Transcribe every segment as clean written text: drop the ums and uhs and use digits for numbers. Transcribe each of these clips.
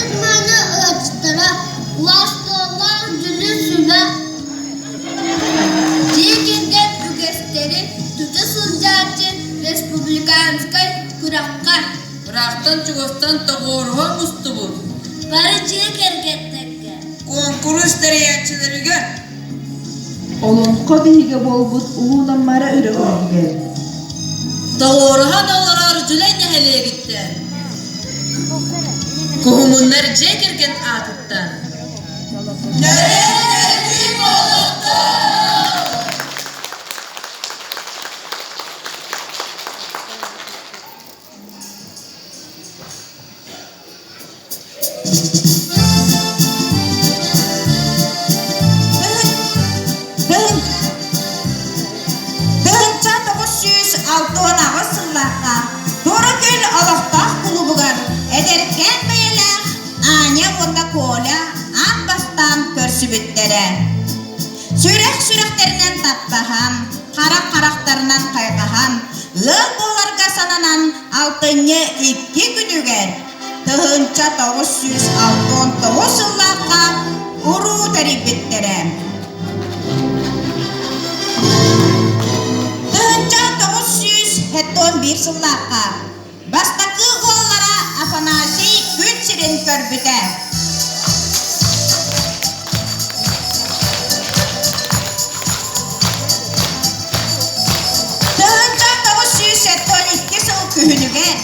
Ытык-мааны ыалдьыттара, убаастабыллаах дьүлүр сүбэ, дьиэ кэргэн үгэстэрин тута сылдьааччы республиканскай күрэххэ Ыраахтан-чугастан тоҕуоруһа мустубут бары дьиэ кэргэттэргэ куонкурус тэрийээччилэригэр Олоҥхо биһигэ буолбут Улуу Наммара үрэҕигэр Тоҕуоруһан олорор Дьүлэй нэһилиэгиттэн Куһумуннар дьиэ кэргэн аатыттан Нөрүөн буолуохтун! 1968 сыллаахха Туора Күөл олохтоох кулуубугар эдэркээн бэйэлээх Аня уонна Коля аан бастаан көрсүбүттэрэ. Сүрэх сүрэхтэринэн таптаһан, харах харахтарынан хайҕаһан, ыал буоларга сананан алтынньы икки күнүгэр 1969 сыллаахха уруу тэрийбиттэрэ. 1971 сыллаахха Бастакы уоллара Афанасий күн сирин көрбүтэ. 1972 сыл күһүнүгэр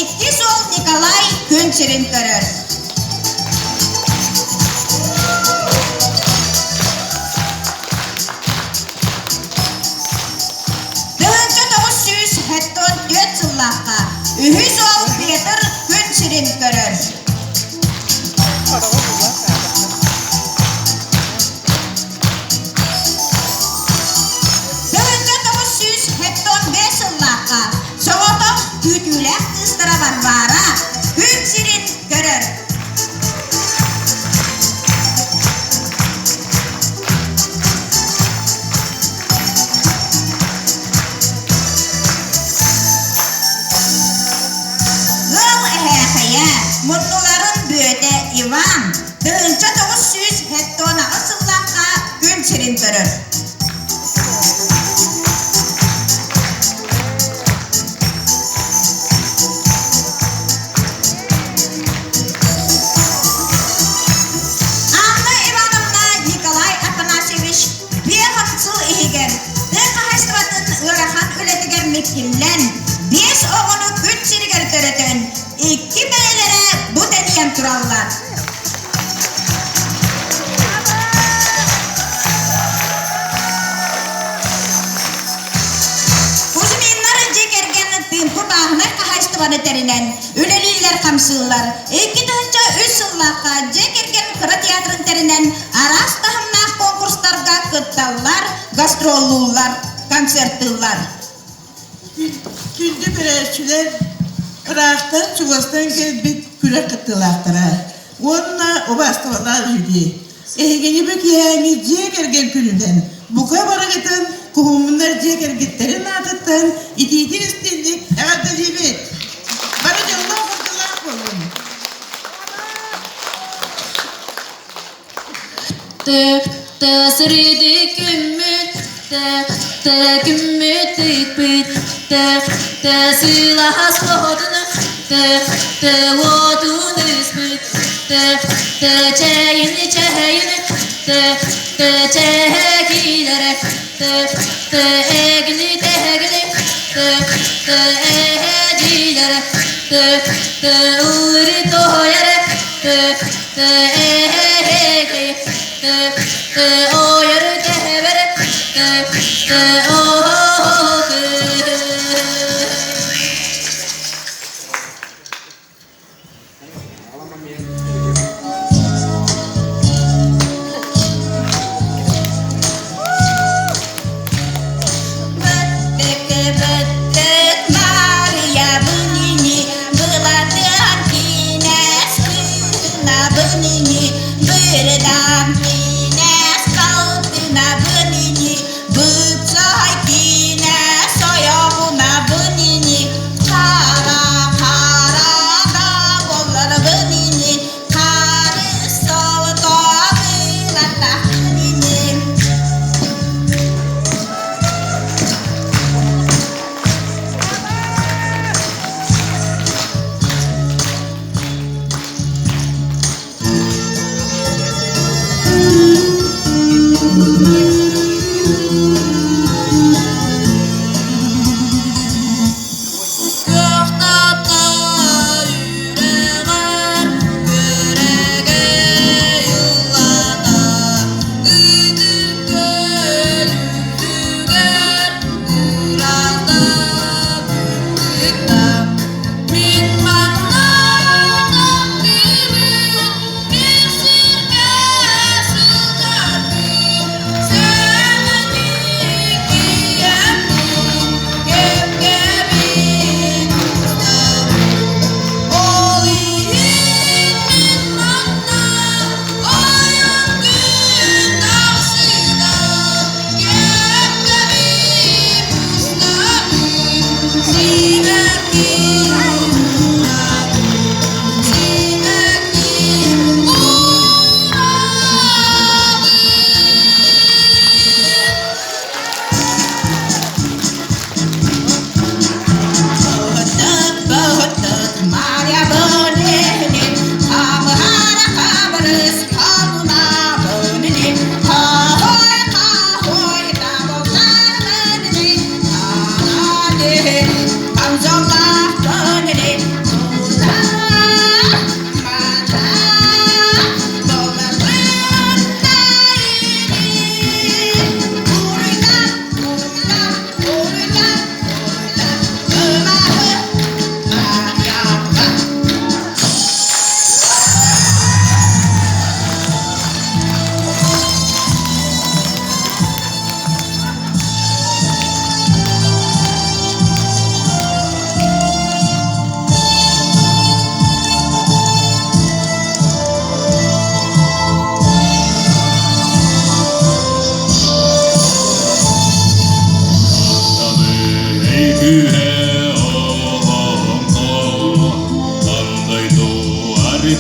иккис уол Николай күн сирин көрөр. 1974 сыллаахха үһүс уол Петр күн сирин көрөр. 1975 сыллаахха соҕотох күүтүүлээх кыыстара Варвара күн сирин көрөр. Ыал эһээхэйэ, муннуларын бүөтэ Иван 1978 сыллаахха күн сирин көрөр. Анна Ивановна Николай Афанасьевич биэс сыл иһигэр тыа хаһаайыстыбатын ыарахан үлэтигэр миккиллэн, биэс оҕону күн сиригэр төрөтөн, икки бэйэлэрэ бу тэнийэн тураллар. Кузьминнар дьиэ кэргэн Тыымпы бааһынай хаһаайыстыбаны тэринэн үлэлииллэр-хамсыыллар. 2003 сыллаахха дьиэ кэргэн кыра театрын тэринэн араас таһымнаах конкурстарга кытталлар, гастроллууллар, концертыыллар. Күндү көрөөччүлэр, ыраахтан чугастан кэлбит күрэх кыттыылаахтара уонна убаастабыллаах жюри. Эһигини бу киэһээҥи дьиэ кэргэн күнүнэн бука барыгытын куһуммуннар дьиэ кэргэттэрин аатыттан итиитин истинник эҕэрдэлиибит! Бары дьоллоох-соргулаах буолун! Тык-тысырды күммүт, тык-ты күммүт тыкпыт, тык-ты сылаас уотун, тык-ты уотун ыспыт, тык-ты чэйин чэйин, тык-ты чэһэкилэрэ, тык-ты эгили тэгили, тык-ты эһэдилэрэ, тык-ты ыллыры тоһойэрэ, тык-ты Бөттөк Маарыйа бынини былатыан кинээс кыынабын ини бырдаан кинээс балтынабын ини быцай кинээс ойоҕунабын ини хара хара да болларбын ини.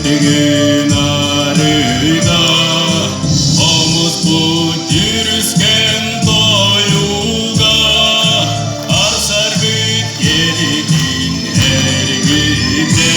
Тыгын арыыта, хомуспут дьүрүскэн тойуга, арсарбыт кэлитин эргитэ.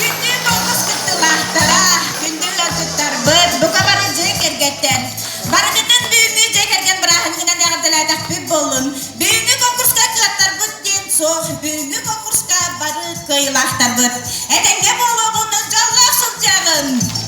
Күндү конкурс кыттыылаахтара, күндү ыалдьыттарбыт, бука бары дьиэ кэргэттэр. Барыгытын бүгүҥҥү дьиэ кэргэн бырааһынньыгынан эҕэрдэлээтэхпит буоллун. Бүгүҥҥү конкурска кыаттарбыт диэн суох, бүгүҥҥү конкурска бары кыайыылаахтарбыт. Этэҥҥэ буолуоҕун, дьоллоох сылдьыаҕын!